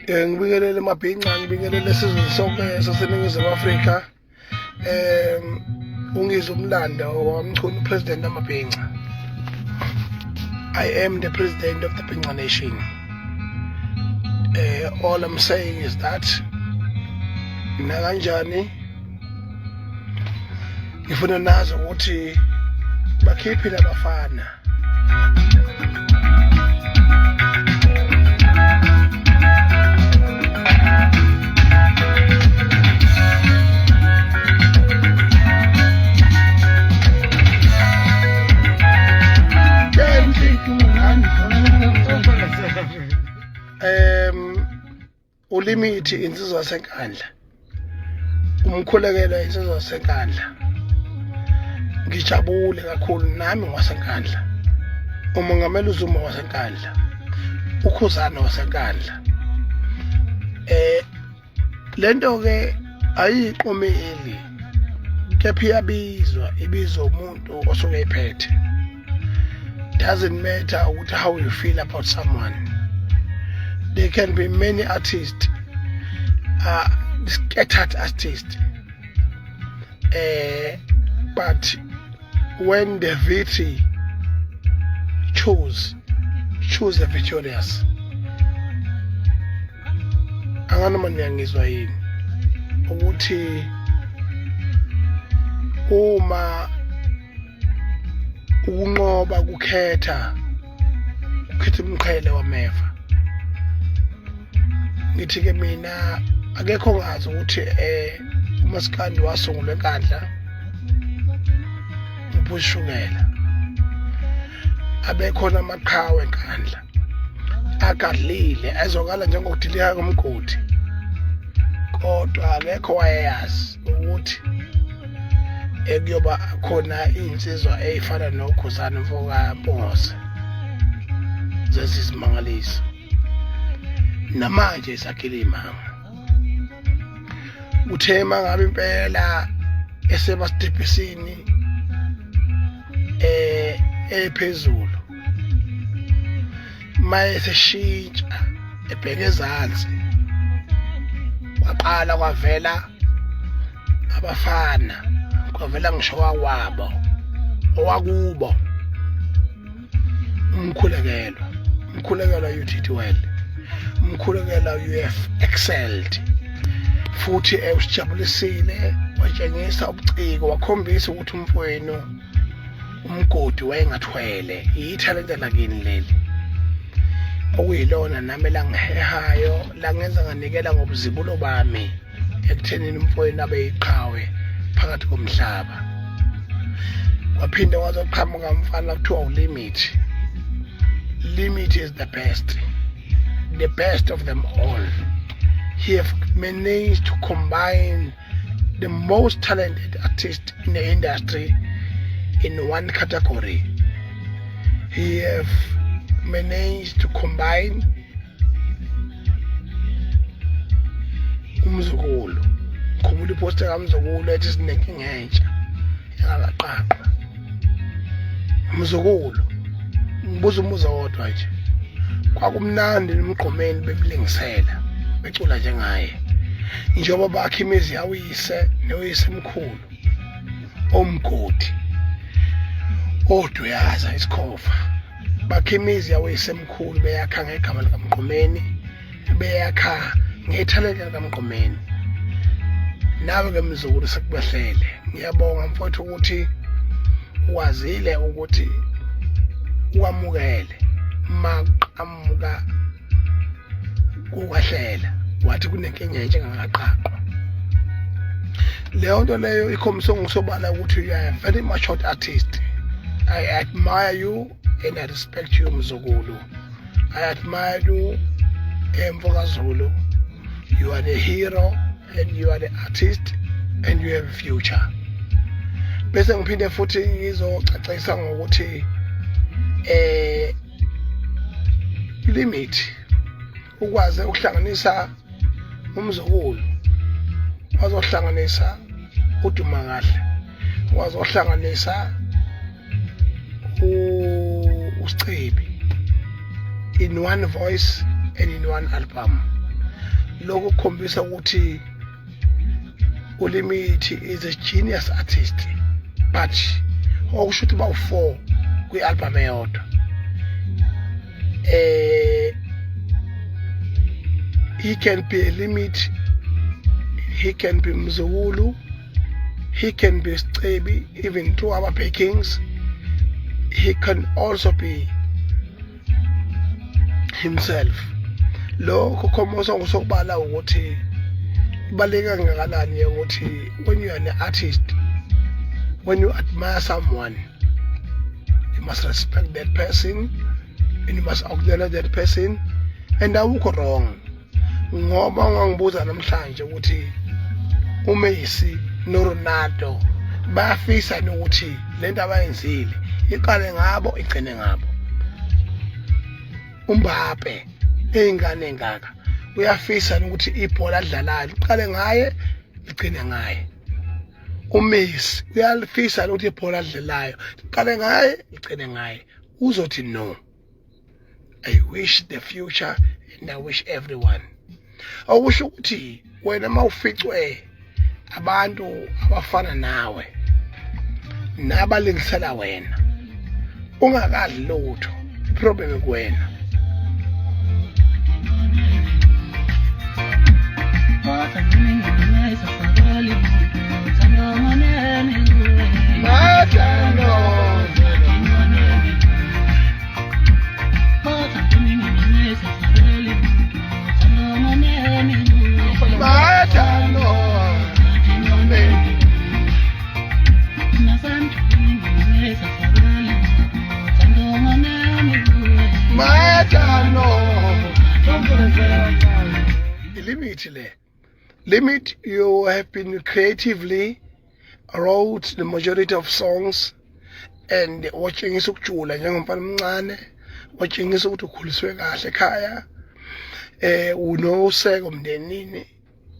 Ngibingelele mabhinca, ngibingelele esizweni sonke saseNingizimu Afrika. Ungizwe umlando waMchunu, president amabhinca. I am the president of the Bhinca Nation. All I'm saying is that nakanjani ngifuna nazi ukuthi bakhiphile abafana. Ulimithi insizwa yaseNkandla, umkhulekela insizwa yaseNkandla. Ngijabule kakhulu nami ngwaseNkandla, umongameli uZuma waseNkandla, uKhuzana waseNkandla. Lento ke ayiqomeli, kepha iyabizwa, ibizwa umuntu osuke ephethe. Doesn't matter ukuthi how you feel about someone. There can be many artists, scattered artists, but when the victory choose the victorious. Anganoma niyangizwa yini ukuthi uma ukunqoba kukhetha ukhetha umqhele wameva. Ngithi ke mina akekho ngazi ukuthi umasikandi wasungulwa eNkandla ubushukela, abekhona amaqhawe eNkandla agadlile ezokala njengokudilika komgodi, kodwa akekho wayeyazi ukuthi ekuyoba khona insizwa eyifana noKhuzani mfoka Mpungose zezizimangaliso. Namanje isakhile imanga. Uthe mangabe impela eseba stebhisini ephezulu, maye seshintsha ebheke ezansi, kwaqala kwavela abafana, kwavela ngisho wakwabo owakubo umkhulekelwa. Umkhulekelwa, you did well. Umkhulekelwa, you have excelled, futhi usijabulisile, watshengisa ubuciko, wakhombisa ukuthi umfowenu umgodi wayengathwele. Yithalente lakini leli okuyilona nami elangihehayo, langenza nganikela ngobuzibulo bami ekuthenini umfowenu abe yiqhawe phakathi komhlaba. Waphinde wazoqhamuka umfana kuthiwa uLimit. Limit is the best, the best of them all. He have managed to combine the most talented artist in the industry in one category. He have managed to combine umzukulu. Khumbula iposter kaMzukulu ethi sinenkinga entsha engakaqaqwa. Mzukulu, ngibuza umbuzo wodwa nje, kwakumnandi emgqomeni bemlingisela becula njengaye, njengoba bakha imizi yawuyise noyise mkhulu omgodi oduyaza isikhova, bakha imizi yawuyise mkhulu, beyakha ngegama likaMgqomeni, beyakha ngethalente likaMgqomeni. Nawe ke mzukulu sekubehlele. Ngiyabonga mfowethu ukuthi uwazile ukuthi uwamukele maqhamuka kukwahlela, wathi kunenkinga entsha engakaqaqwa. Leyo nto leyo ikhombisa ngokusobala ukuthi you are a very matured artist. I admire you and I respect you, mzukulu. I admire you, Mfoka Zulu. You are the hero and you are the artist and you have a future. Bese ngiphinde futhi ngizocacisa ngokuthi limit ukwazi ukuhlanganisa umzukulu, wazohlanganisa uduma kahle, wazohlanganisa uSicebi in one voice and in one album. Lokhu kukhombisa ukuthi uLimit is a genius artist, but okusho ukuthi bawu-4 kwi-album eyodwa. He can be a Limit, he can be Mzukulu, he can be Scebi, even through our backings he can also be himself. Lokho khomosa ngusokubala ukuthi ibaluleke kangakanani ukuthi when you are an artist, when you admire someone, you must respect that person and you must acknowledge that person, and awukho wrong. Ngoba ungangibuza namhlanje ukuthi uMessi noRonaldo bayafisa nokuthi lento abayenzile iqale ngabo igcine ngabo, uMbappe eyingane engaka uyafisa ukuthi ibhola adlalayo liqale ngaye ligcine ngaye, uMessi uyalifisa ukuthi ibhola adlalayo liqale ngaye ligcine ngaye, uzothi no. I wish the future and I wish everyone. Okusho ukuthi wena mawuficwe abantu abafana nawe nabalingisela wena ungakadli lutho, problem kuwena. Limit le Limit, you have been creatively wrote the majority of songs and watshengisa ukujula njengomfana omncane, watshengisa ukuthi ukhuliswe kahle ekhaya, unoseko mndenini.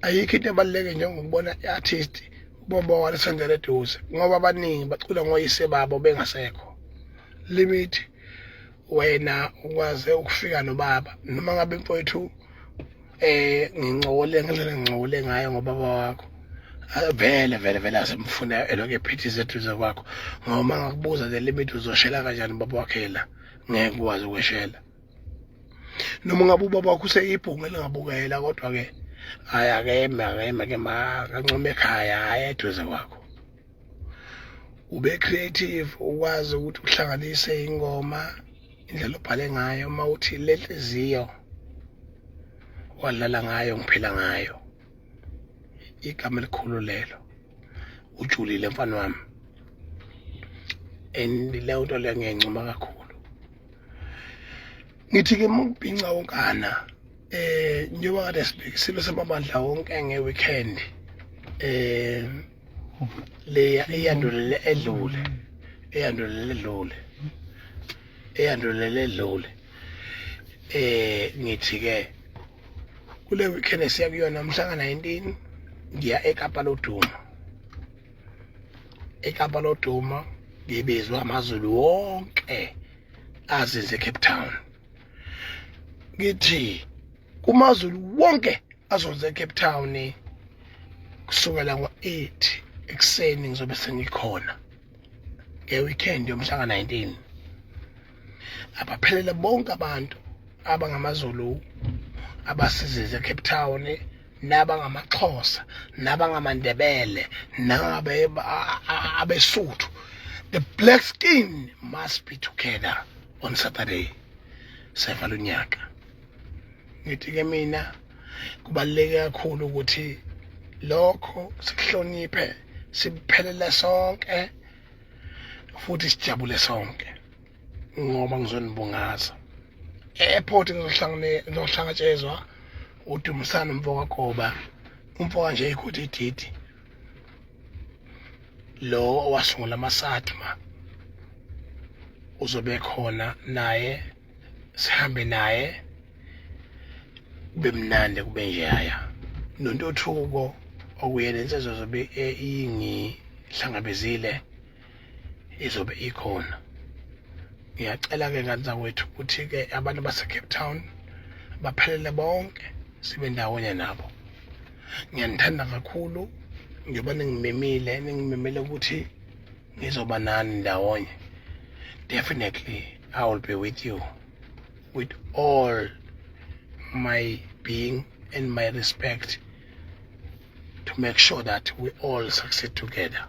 Ayikho into ebaluleke njengokubona i-artist ubaba walisondela eduze, ngoba abaningi bacula ngoyise babo bengasekho. Limit, wena ukwaze ukufika nobaba, noma ngabe mfowethu ngincokole ngendlela ngincokole ngayo ngobaba wakho, vele vele vele asemfuna elokhu ephithise eduze kwakho, ngoba uma ngakubuza the Limit uzoshela kanjani ubaba wakhe la, ngeke ukwazi ukweshela. Noma ngabe ubaba wakho useyibhungu elingabukela, kodwa-ke hhayi, akeme akeme ke makancome ekhaya, hhayi eduze kwakho. Ube creative, ukwazi ukuthi uhlanganise ingoma indlela obhale ngayo. Uma uthi le nhliziyo wadlala ngayo ngiphila ngayo, igama elikhulu lelo. Ujulile mfana wami, and leyo nto leyo ngiyayincoma kakhulu. Ngithi-ke uma kubhinca wonkana, njengoba kade sibheka isilo samabandla wonke nge-weekend le eyandulele edlule, eyandulele edlule, eyandulele edlule, ngithi-ke kule weekend esiya kuyona mhla ka-19 ngiya eKapa lodumo. eKapa lodumo ngibizwa amaZulu wonke azinze eCape Town. Ngithi kumaZulu wonke azoze eCape Town, kusukela ngo-8 ekuseni ngizobe sengikhona nge-weekend yomhla ka-19. Abaphelele bonke abantu abangamaZulu abasizize eCape Town, nabangamaXhosa, nabangamaNdebele, nabe abeSuthu, the black skin must be together on Saturday sevala unyaka. Ngithi ke mina kubaluleke kakhulu ukuthi lokho sikuhloniphe, siphelele sonke futhi sijabule sonke, ngoba ngizonibungaza e-airport. Ngizohlangatshezwa uDumisana umfokaGoba, umfoka nje ikhodi ididi lo owasungula amaSatma, uzobe khona naye, sihambe naye kube mnandi kube njeyaya. Nontuthuko okuyena insizwa zobe ingihlangabezile izobe ikhona. Ngiyacela-ke ngane zakwethu ukuthi-ke abantu base-Cape Town baphelele bonke. Sibe ndawonye nabo. Ngiyanithanda kakhulu njengoba ningimemile, ningimemele ukuthi ngizoba nani ndawonye. Definitely I will be with you with all my being and my respect to make sure that we all succeed together.